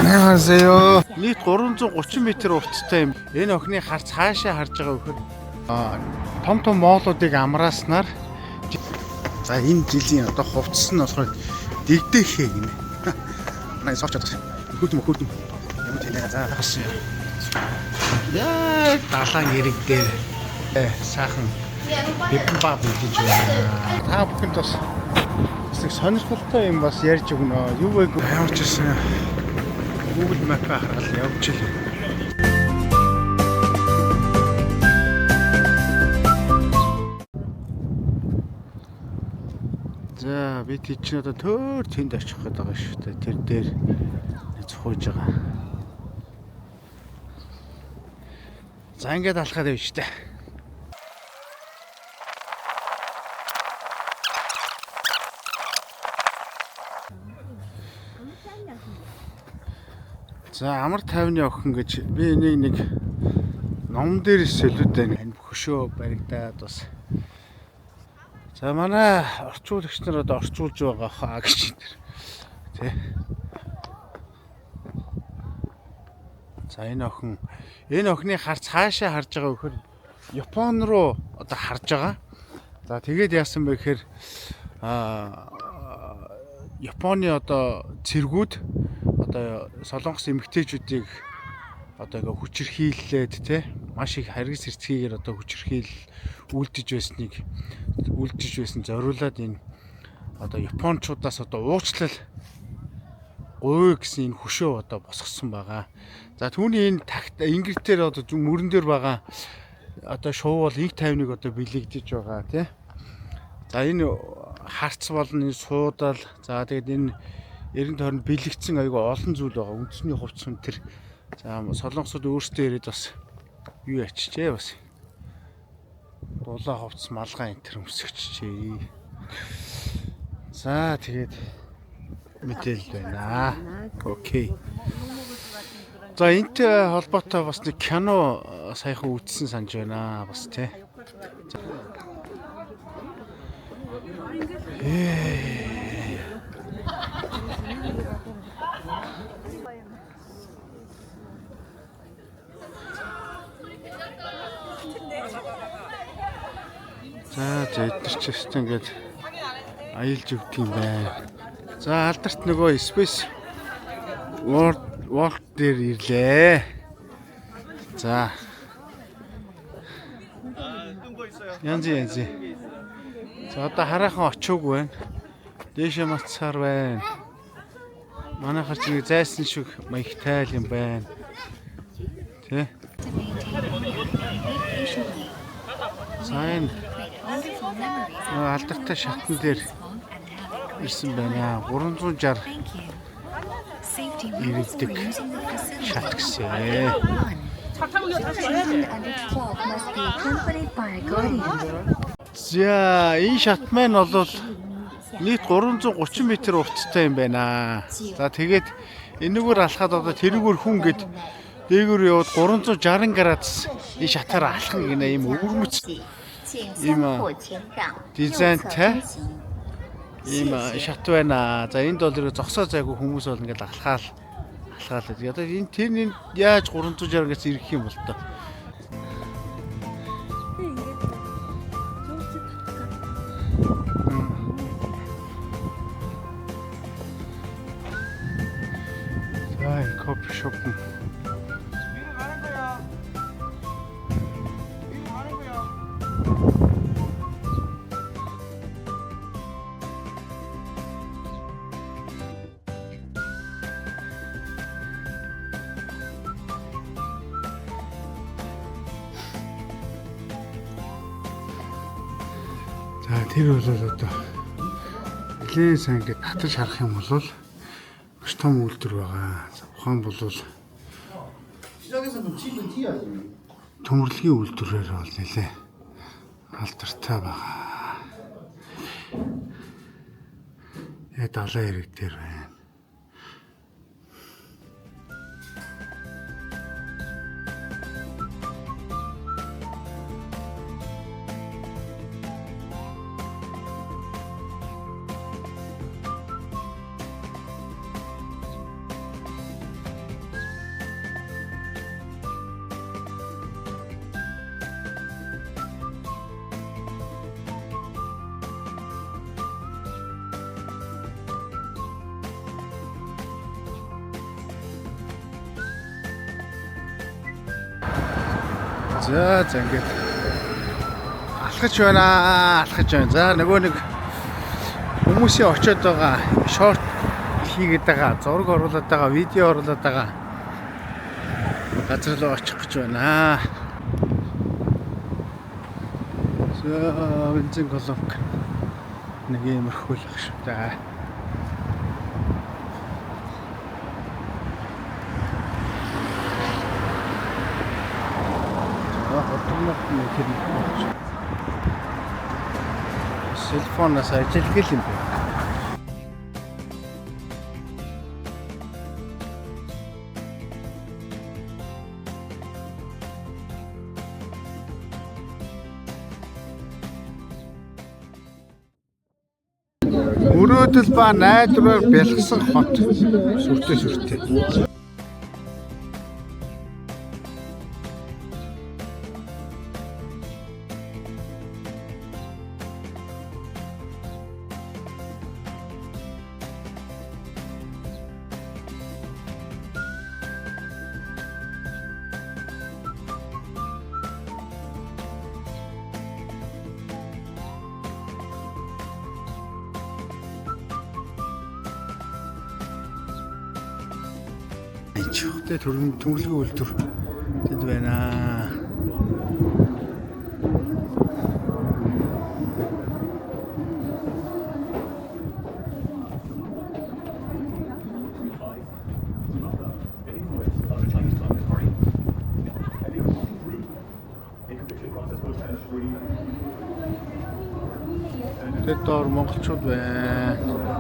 안녕하세요. Нийт 330 м урттай юм. Энэ охины хар цаашаа харж байгаа вөхөр том том моолуудыг амрааснаар за энэ жилийн одоо хувцас нь болохоор дэгдэхээ гинэ. Манай сорч чадсан. Хөрдөм хөрдөм. Ямар тэнэ за бас. Яг далайн эрэг дээр сайхан бибимбап идэж байна. Та бүхэнд бас нэг сонирхолтой юм бас ярьж өгнө. Юу вэ? Ямар ч байсан Google Map-аа хараад явж илээ. За би тийч чинь одоо төр тэнд очих гээд байгаа шүү дээ. Тэр дээр цохож байгаа. За ингээд алхаад явж штэ. За амар тайвны охин гэж би энийг нэг ном дээр сэлүүд байна. Хөшөө баригдаад бас. За манай орчуулагч нар одоо орчуулж байгаа хаа гэж энэ. Тэ. За энэ охин энэ охины хар цаашаа харж байгаа вөхөр Япон руу одоо харж байгаа. За тэгээд яасан бэ гэхээр Японы одоо цэргүүд одоо Солонгос эмэгтэйчүүдийг одоо ингээ хүчирхийлээд те маш их харгас хэрцгийгээр одоо хүчирхийл үлдэж байсныг үлдэж байсан зориулаад энэ одоо японочдоос одоо уучлал гуй гэсэн энэ хөшөө одоо босгосон байгаа. За түүний энэ тагт ингэртээр одоо мөрөн дээр байгаа одоо шуу бол инх тайвныг одоо бэлэгдэж байгаа тий. За энэ харц болон энэ суудал за тэгээд энэ эрен тойронд бэлэгдсэн айгүй олон зүйл байгаа. Үндэсний хувцас хүн төр. За Солонгосод өөрсдөө ирээд бас юу ячжээ бас. Дулаа хувцас малгай энэ төр өмсөгчжээ. За тэгээд мэдээлэл байна. Окей. За энтэй холбоотой бас нэг кино саяхан үзсэн санаж байна бас тий. За за эдгээр ч өстө ингээд аялж өгдөг юм байна. За алдарт нөгөө Space World World дээр ирлээ. За. Янз янз. За одоо хараахан очиог байна. Дээшээ мацсаар байна. Манайхаар ч нэг зайсан шиг маягтай л юм байна. Тэ? За энэ алдартай шатн дээр ирсэн байна. 360 иргэдэг шат гэсэн. За энэ шат маань бол нийт 330 м урттай юм байна. За тэгээд энэгээр алхаад одоо тэрүүгээр хүн гэд дээгүүр яваад 360 градус энэ шатаар алхах гинэ ийм өвөрмөц ийм дизайнтай ийм шат байна. За энд бол ерөө зогсоо зайгүй хүмүүс бол ингээл алхаал алхаал гэдэг. Одоо энэ тэр энэ яаж 360 градус ирэх юм бол тоо. За энэ кофе шоп. За тэр бол одоо нэлээд сайн ингээд татаж харах юм бол маш том үйлдвэр байгаа. За ухаан бол төмөрлөгийн үйлдвэрээр бол нэлээд алдартай байгаа. Яг далайн эрэг дээр байна. За за ингээд алхаж байна, алхаж байна. За нөгөө нэг хүмүүсийн очиод байгаа, short хийгээд байгаа, зураг оруулаад байгаа, видео оруулаад байгаа газар руу очих гэж байна. За бензин колонк нэг иймэрхүү л ах шүү дээ. За хотгонод нэг хэрэг болж. Cell phone-оос ажилладаг юм байна. Мөрөөдөл ба найдвараар бялхсан хот сүртэй сүртэй. Чихтэй төрөн төмөрлөгийн үйлдвэр тэнд байна. Тэд доор монголчууд байна.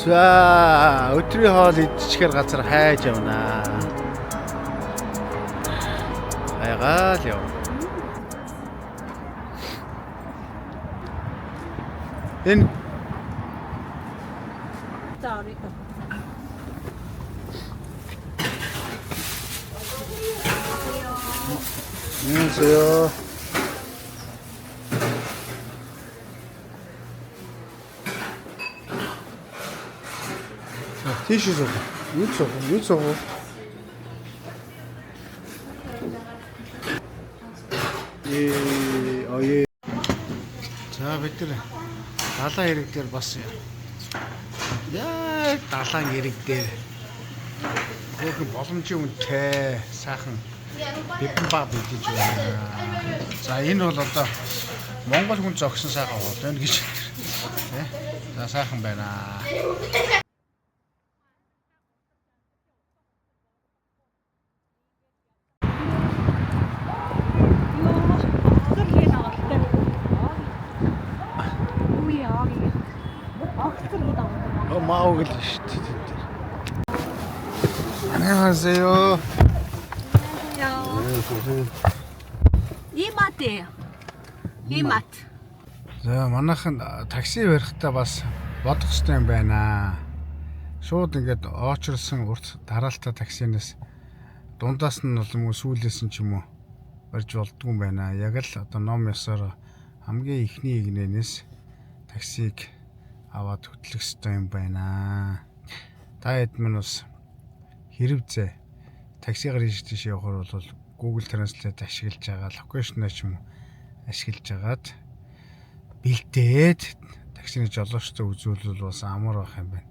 За өдрийн хоол идчихээр газар хайж явнаа. Хайгаал яв. Энэ За орё. 안녕하세요. За тийш суух. Юу суух? Юу суух? Э оё. За бид нар далайн эрэг дээр бас яг далайн эрэг дээр хөөхөн боломжийн үнэтэй сайхан бибимбап идэж байна. За энэ бол одоо Монгол хүн зогсон сайхан хоол байна гэж тий. За сайхан байна. Юу огцор хийн авалтай. Үгүй яа. Огцор хийн авалтай. Оо маа гэл шүү дээ тэнд дээр. 안녕하세요. Яа. Имат. Имат. За манайхан такси барихтаа бас бодох хэрэгтэй юм байна. Шууд ингээд оочирлсон урт дараалтаа таксинаас дундаас нь бол юм уу сүүлээс нь ч юм уу барьж болдгүй юм байна. Яг л одоо ном ёсоор хамгийн эхний игнэнээс таксиг аваад хөтлөх хэрэгтэй юм байна. Та хэд минь бас хэрвзээ таксигаар ийш тийш явахаар бол Google Translate ашиглаж байгаа, location ч юм уу ашиглаж агаад бэлдээд таксины жолоочтой үзүүлвэл бас амар байх юм байна.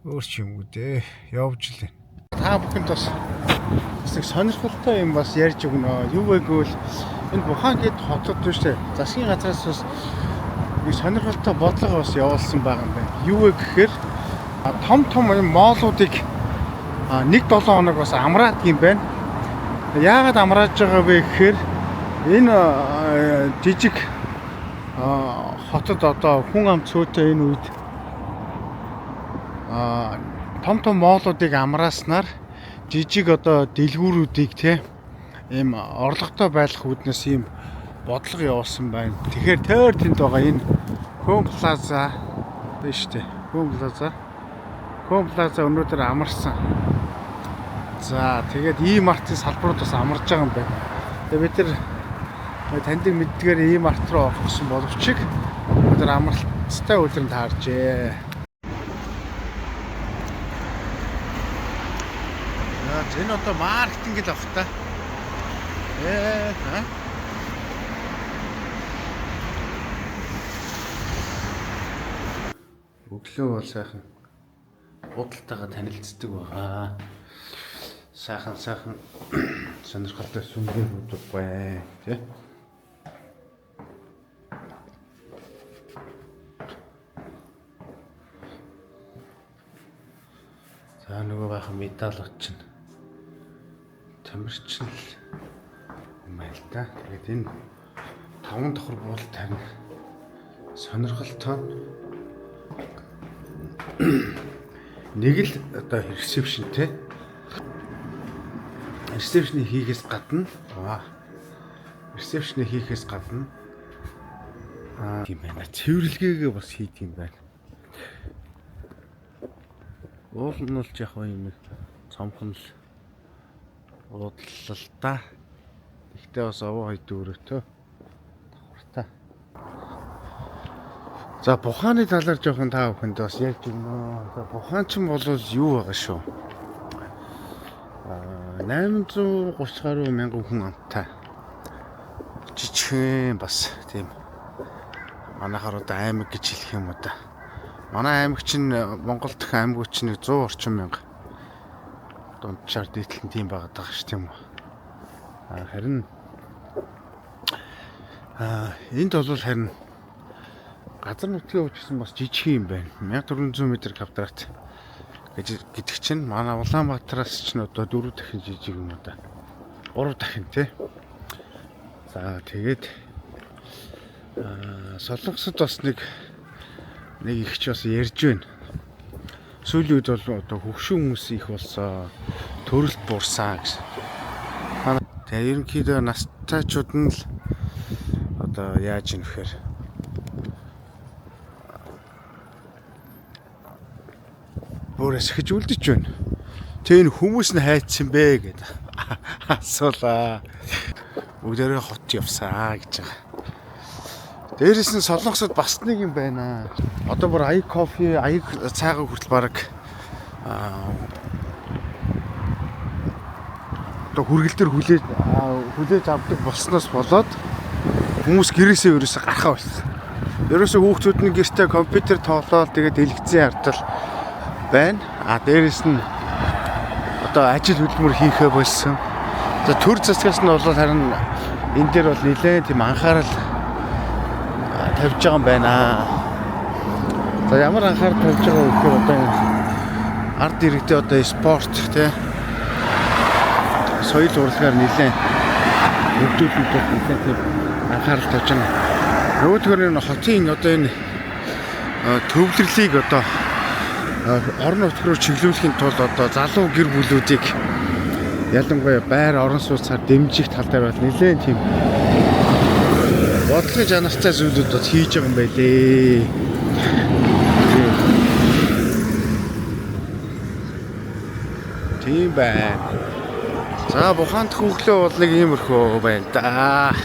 Өөр ч юм уу дээ. Явж л байна. Та бүхэнд бас бас нэг сонирхолтой юм бас ярьж өгнө. Юу вэ гэвэл энэ Вухан гээд хотод биш үү? Засгийн газраас бас нэг сонирхолтой бодлого бас явуулсан байгаа юм байна. Юу вэ гэхээр том том юм mall уудыг нэг 7 хоног бас амраадаг юм байна. Яагаад амрааж байгаа вэ гэхээр энэ жижиг хотод одоо хүн ам цөөтэй энэ үед том том mall уудыг амрааснаар жижиг одоо дэлгүүрүүдийг те ийм орлоготой байх үүднээс ийм Бодлого явуулсан байна. Тэгэхээр тойр тэнд байгаа энэ Home Plaza байна шүү дээ. Home Plaza. Home Plaza өнөөдөр амарсан. За тэгээд E-Mart-ын салбарууд бас амарж байгаа юм байна. Тэгээд бид нар таньдаг мэддгээр E-Mart руу орох гэсэн боловч өнөөдөр амралттай өдөр нь тааржээ. За энэ одоо маркетинг л авах та. Ээ ха? Өглөө бол сайхан буудалтайгаа танилцдаг байгаа. Сайхан сайхан сонирхолтой сүмгээр будаг бай, тий. За нөгөө баахан медалууд чинь тамирчин л юм байл та. Тэгээд энэ таван давхар буудалд харин сонирхолтой нэг л одоо reception тэй. Reception ийг хийхээс гадна reception ийг хийхээс гадна тийм байна. Цэвэрлэгээгээ бас хийдэг юм байна. Уул нь бол яг юм нэг цомхон л уудлал та. Гэхдээ бас овоо хоёр дүүрэтөө давхартай. За Бухааны талаар жоохон та бүхэнд бас ярьж өгнө. За Бухан ч бол юу байгаа шүү. 830 гаруй мянган хүн амтай. Жижигхэн бас тийм манайхаар одоо аймаг гэж хэлэх юм уу да. Манай аймаг чинь Монгол дахь аймагуд чинь 100 орчим мянга дунджаар дээдлэн тийм байгаад байгаа ш тийм үү. Харин энд бол харин газар нутгийн хувьд гэсэн бас жижиг юм байна. 1400 м квадрат гэдэг чинь манай Улаанбаатараас чинь одоо 4 дахин жижиг юм уу да. 3 дахин тий. За тэгээд Солонгосод бас нэг их ч бас ярьж байна. Сүүлийн үед бол одоо хөгшин хүмүүс их болсон. Төрөлт буурсан гэсэн. Тэгээ ерөнхийдөө настайчууд нь л одоо яаж юм вэхээр бүр эсхэж үлдэж байна. Тэг энэ хүмүүс нь хайцсан бэ гэдэг асуулаа. Бүгдээрээ хот явсаа гэж байгаа. Дээрээс нь Солонгосод бас нэг юм байна. Одоо бүр аяг кофе, аяг цайгаа хүртэл бараг одоо хүргэл дээр хүлээж авдаг болсноос болоод хүмүүс гэрээсээ ерөөсөө гарахаа болсон. Ерөөсөө хүүхдүүд нь гэртээ компьютер тоглоол тэгээд дэлгэцэн хардтал байна. А дээрээс нь одоо ажил хөдөлмөр хийхээ болсон. За төр засгаас нь бол харин энэ дээр бол нэлээд тийм анхаарал тавьж байгаа юм байна. За ямар анхаарал тавьж байгаа вэ гэхээр одоо ард иргэдээ одоо спорт тий соёл урлагаар нэлээд хөгжүүлэлт нэлээд тийм анхаарал тавьж байгаа. Нөгөөдгөр энэ хотын одоо энэ төвлөрлийг одоо орон нутг руу чиглүүлэхийн тулд одоо залуу гэр бүлүүдийг ялангуяа байр орон сууцаар дэмжих тал дээр бол нэлээд тийм бодлогын чанартай зүйлүүд бол хийж байгаа юм байлээ. Тийм байна. За Бухаанд хөглөө бол нэг иймэрхүү байна да.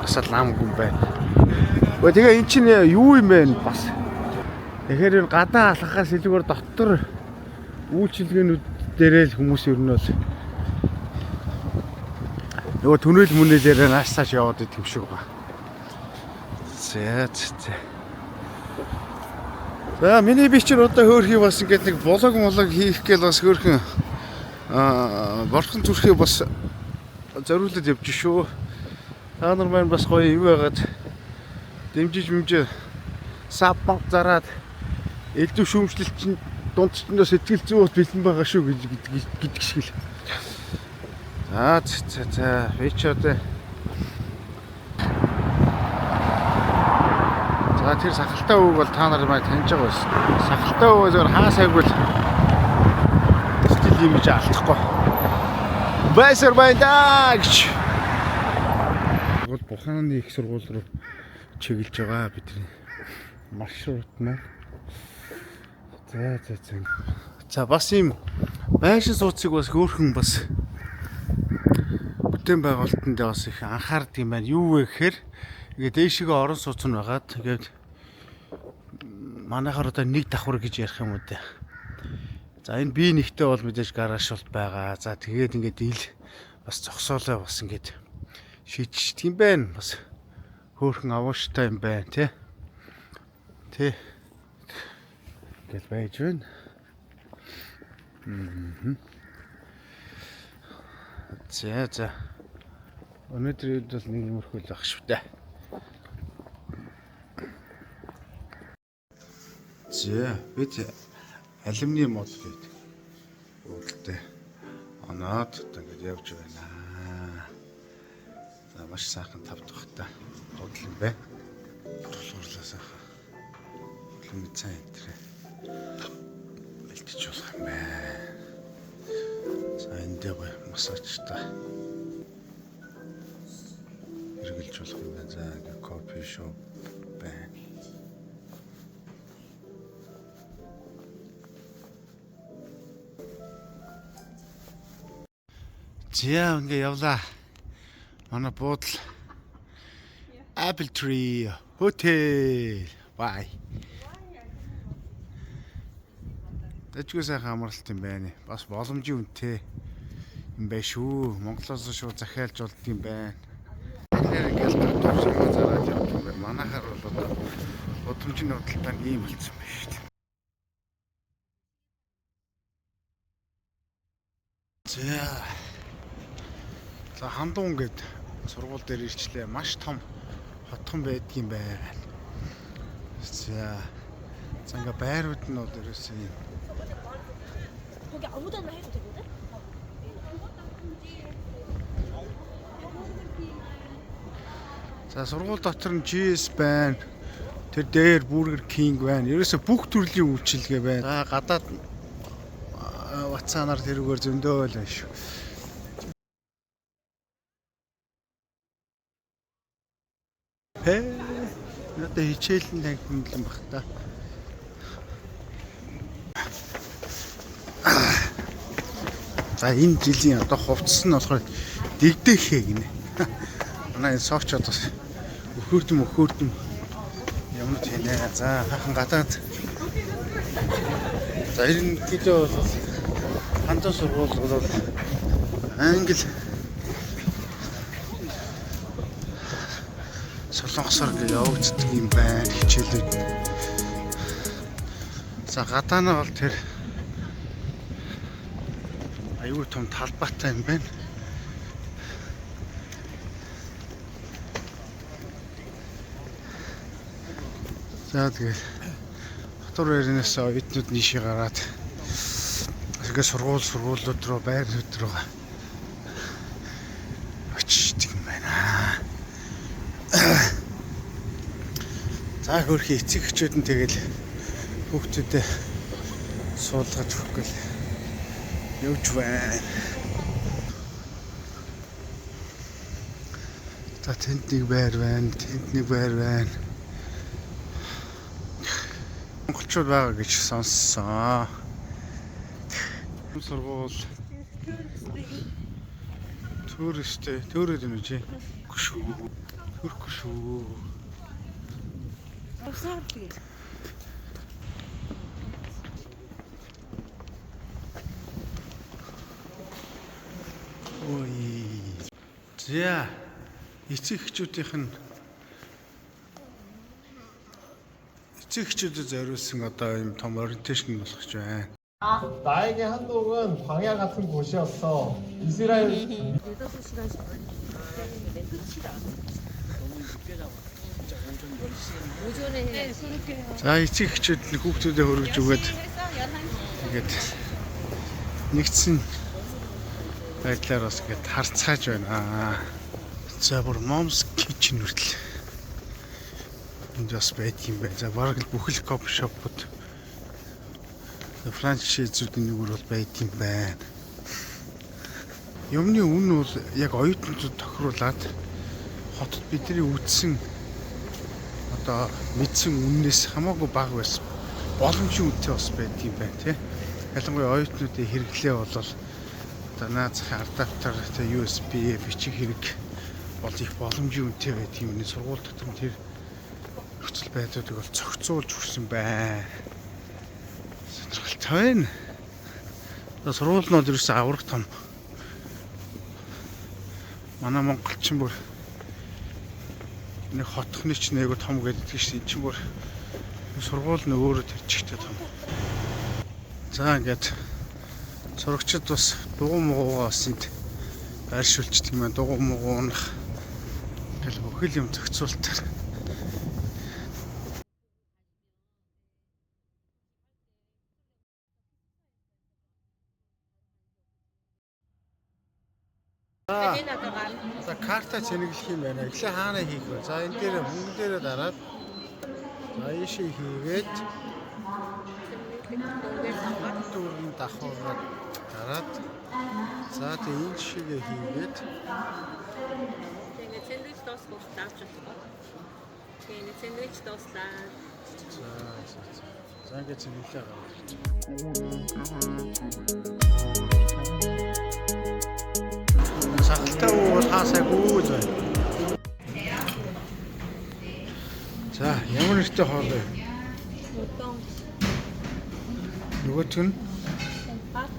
Бас л нам гүн байна. Өө тэгээ эн чинь юу юм бэ бас. Тэгэхээр энэ гадаа алхахаас илүүгээр дотор үйлчилгээнүүд дээрээ л хүмүүс ер нь бол нөгөө түнэл мүнэлээрээ нааш цааш яваад идэх юм шиг байна. За за. За миний би чинь одоо хөөрхий бас ингээд нэг блог молог хийх гээл бас хөөрхөн борхон зүрхээ бас зориулаад явж шүү. Та нар маань бас гоё юу байгаад дэмжиж мэмжээ сав банк зараад элдв шүүмжлэл чинь дунд чинь сэтгэл зүй бас бэлэн байгаа шүү гэдэг шиг л. За за за би ч одоо за тэр сахалтай үг бол та нар маань таньж байгаа байсан. Сахалтай үг зөвөр хаа сайгүй л сэтгэл юм гэж алдахгүй. Байсар байна даа гэж. Сургууль, Буханы их сургууль руу чиглэж байгаа бидний маршрут маань. За за за. За, бас ийм байшин сууцыг бас хөөхөн бас бүтээн байгуулалтанд бас их анхаардаг юм байна. Юу вэ гэхээр ингээд дээшгээ орон сууц нь байгаа. Тэгээд манайхаар одоо нэг давхар гэж ярих юм уу дээ. За, энэ би нэгтэй бол мэдээж гараж бол байгаа. За, тэгээд ингээд ил бас зогсоолоо бас ингээд шийдчихдэг юм байна. Бас хөөхөн авууштай юм байна тий. Тий. Ингээл байж байна. За за. Өнөөдөр үед бол нэг юмрхүү л ах шүү дээ. За, бид алюминий мод гээд үүдэлтэй оноод одоо ингэж явж байна. За, маш сайхан тав тухтай буудал юм байна. Тулгуурлаа сайхан. Алюминий цай энэ тэрээ бэлтэж болох юм байна. За, энэ дээр гоё массажтай хэрэглэж болох юм байна. За, ингээ coffee shop байна. За, ингээ явлаа. Манай буудал Apple Tree Hotel. Bye. Дажгүй сайхан амралт юм байна. Бас боломжийн үнэтэй юм байна шүү. Монголоос шууд захиалж болдог юм байна. Тэгэхээр ингээл дотор шамаа зараад явдаг юм байна. Манайхаар бол одоо гудамжийн худалдаа нь ийм болцсон байна шүү дээ. За. За, Хандун гээд сургууль дээр ирчлээ. Маш том хотхон байдгийн байна. За. За, ингээ байрууд нь бол ерөөсөө юм 거기 아무데나 해도 되거든? За, сургууль дотор нь GS байна. Тэр дээр Burger King байна. Ерөөсө бүх төрлийн үйлчилгээ байна. За, гадаад ватсанаар тэрүүгээр зөндөө л байна шүү. Хэ. Надад хичээлэн танхимдлан бах та. За, энэ жилийн одоо хувцас нь болохоор дэгдэхээ гинэ. Манай энэ совчод бас өхөрдөм өхөрдөм юмнууд хийнэ. За, хахан гадаад. За, ерөнхийдөө бол Хандун сургууль бол англи, солонгосоор ингэ явагддаг юм байна хичээлүүд. За, гадаа нь бол тэр аюу том талбайтай юм байна. За, тэгээд дотор байрнаас оюутнууд нийшээ гараад тэгээ сургуулиуд руу, байрнууд руу очиж юм байна. За, хөөрхий эцэг эхчүүд нь тэгэл хүүхдүүдэд суулгаж өгөх гээл явж байна. За, тэнд нэг байр байна, тэнд нэг байр байна. Монголчууд байгаа гэж сонссон. Сургууль туристтэй төөрөөд юм чи. Үгүй шүү. Төрөхгүй шүү. Усаар тэгээд. Ой. За, эцэг эхчүүдийнх нь эцэг эхчүүдэд зориулсан одоо юм том orientation болох гэж байна. 나에게 한동은 광야 같은 곳이었어. 이스라엘 4시간씩 내 끝이다. 오전에 해. За, эцэг эхчүүд нь хүүхдүүдэд хөргөж өгөөд ингээд нэгдсэн байдлаар бас ингээд харцгааж байна. За, бүр Mom's Kitchen хүртэл энд бас байдаг юм байна. За, бараг л бүх л coffee shop ууд, franchise үүдийн нүгэр бол байдаг юм байна. Юмны үн бол яг оюутнуудад тохируулаад Хотод бидний үдсэн одоо мэдсэн үннээс хамаагүй бага байсан. Боломжийн үнэтэй бас байдаг юм байна тий. Ялангуяа оюутнуудын хэрэглээ бол одоо наад захын адаптер тий USB бичих хэрэг бол их боломжийн үнэтэй байдаг юм. Сургууль дотор нь тэр нөхцөл байдлуудыг бол зохицуулж өгсөн байна. Сонирхолтой байна. Одоо сургууль нь бол ерөөсөө аврах том. Манай монголчин бүр нэг хотхны ч нэг том гэдэг чинь энэ чинь бүр сургууль нь өөрөө тэр чигтээ том. За ингээд сурагчид бас дугуй муугаа бас энд байршуулчихдаг юм байна. Дугуй муугаа унах гэл бүхэл юм зохицуултаар. Энэ одоо гар. За карта цэнэглэх юм байна. Эхлээ хаана хийх вэ? За энэ дээр мөнгөн дээрээ дараад за ийшээ хийгээд Дөрөв сонгоод дүүрэн давхаргаад дараад за тэг энэ жишээгээ хийгээд тэгээ сэндвич дуусах хүртэл авч болохгүй. Тэгээ сэндвич дууслаа. за за за. За ингээд цэнэглээ гаргаж. Сахалтай уу бол хаасайгүй л байна. За ямар нэртэй хоол вэ? Удон Нөгөөх нь сэмпат.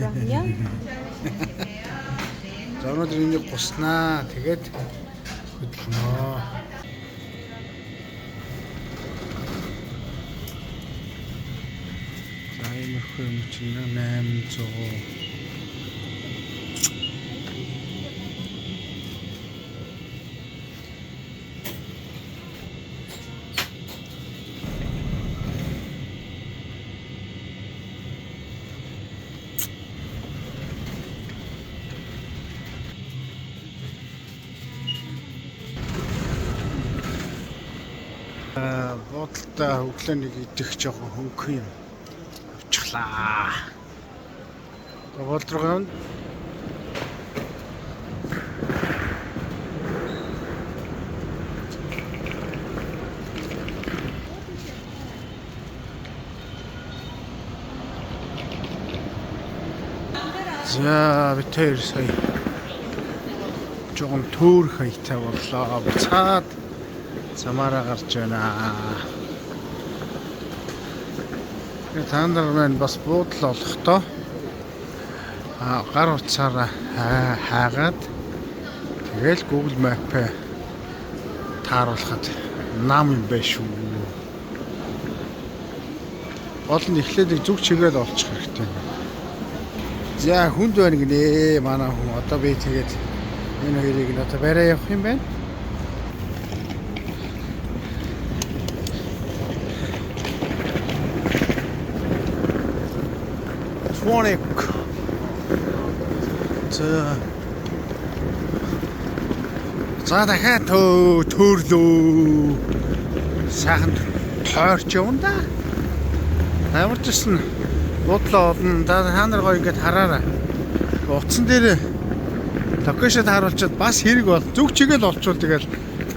Рамян. За өнөөдөр энийг гуснаа. Тэгээд хөдөлнө. За иймэрхүү юм чинь 800. Буудалтай өглөө нэг идэх жоохон хөнгөн юм авчихлаа. За буудал руу явна. За бид хоёр сая жоохон төөрөх хаятай боллоо. Буцаад замаараа гарч байна. Тэгээ та нар маань бас буудал олохдоо гар утсаараа хайгаад тэгэл Google Map-ээ тааруулахад нам юм байна шүү. Гол нь эхлээд нэг зүг чигээр олчих хэрэгтэй. За хүнд байна гинэ манай хүн. Одоо би тэгээд энэ хоёрыг нь одоо барай явах юм байна. Sonic. За. За дахиад төрлөө. Сайхан тойрч явна да. Ямар ч гэсэн буудлаа олно. За та нар гоё ингээд хараарай. Утсан дээр location тааруулчаад бас хэрэг бол зүг чигээл олчвол тэгэл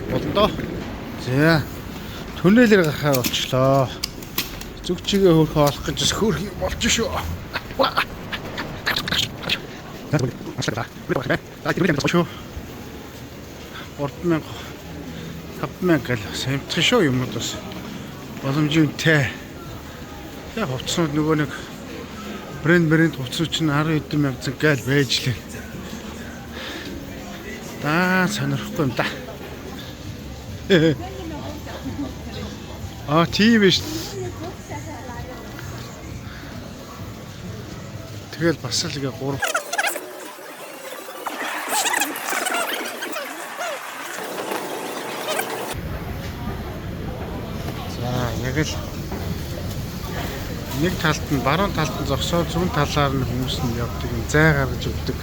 болно доо. За. Түнэлээр гарахаар болчлоо. Зүг чигээ хөөрхөн олох гэж бас хөөрхөн юм болж шүү. Шүү. 3000 5000 гэл бас хямдхан шүү юмнууд бас боломжтой. Яг хувцснууд нөгөө нэг брэнд хувцсууд чинь 10 хэдэн мянга гээл байж лээ. Да сонирхгүй юм да. Аа тийм биш. Тэгэл бас л ингээ 3 За яг л нэг талд нь баруун талд нь зогсоод зүүн талаар нь хүмүүс нь явдаг юм зай гаргаж өгдөг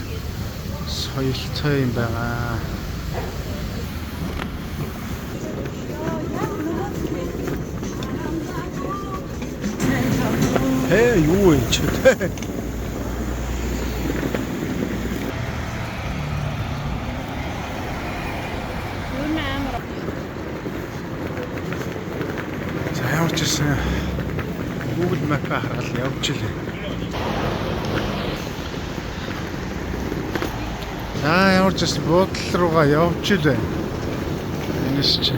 соёлтой юм байгаа. Э юу вэ чи те? За ямар ч байсан Google Map-аа хараад явж илээ. За ямар ч байсан буудлал руугаа явж илээ. Энэс чи.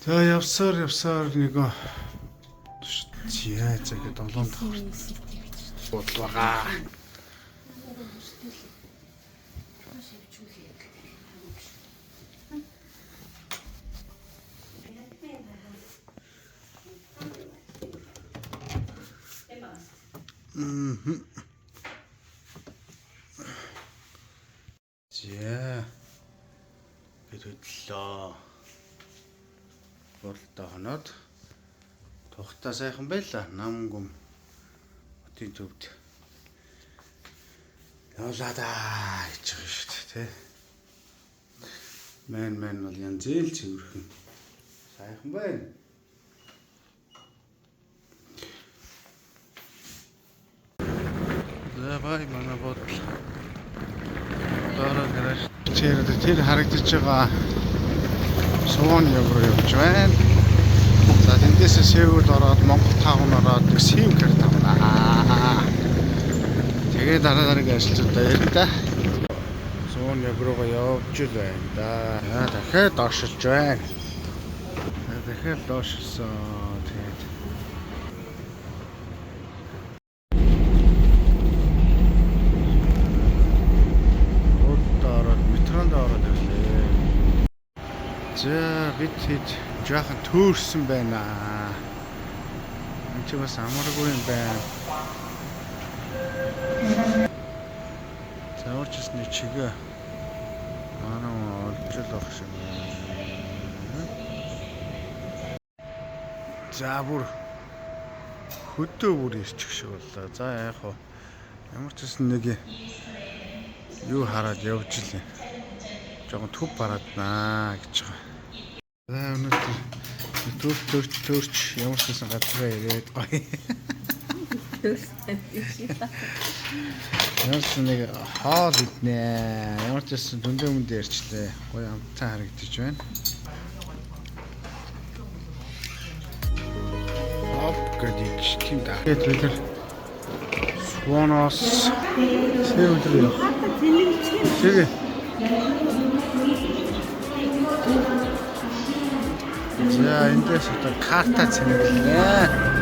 За явсаар явсаар нэг зя зя гэдэг долоон давхар буудал байгаа. За бид хөдлөө. Боролдоо хоноод тухтаа сайхан байлаа. Нам гүм хотын төвд явлаа да гэж байгаа шүү дээ, тэ. Мэн мэн бол янз ил цэвэрхэн. Сайхан байна. За бай манай бодол. Дараа гараж тэр тэр харагдаж байгаа Сувон яг руу явж байна. За тэндээс Сеул ороод Монгол таун ороод нэг сим карт авнаа. Тэгээ дараа дараагийн ажлуудаа ярина да. Сувон яг руугаа явж л байна да. За дахиад доошилж байна. За дахиад доошилсан. Тэгээд Буудалд ороод метронд ороод ирлээ. За бид хэд жаахан төөрсөн байна. Энд чи бас амаргүй юм байна. За уурчс нэг чигээ манай олж л авах шиг байна. За бүр хөдөө бүр ирчих шиг боллоо. За яах вэ? Ямар ч гэсэн нэг юу хараад явж лээ. Жохон төв барааднаа гэж байгаа. За өнөөдөр төв төрч төрч ямар ч гэсэн газраа ирээд гоё. Ямар ч нэг хоол иднэ. Ямар ч гэсэн дүндээ мөндөө ярьчлээ. Гоё амттай харагдаж байна. Оп гэдэг тийм да. Тэгээд бид нар Суоноос Сеул рүү явах. Тэгээ. За эндээс одоо карта цэнэглэнэ.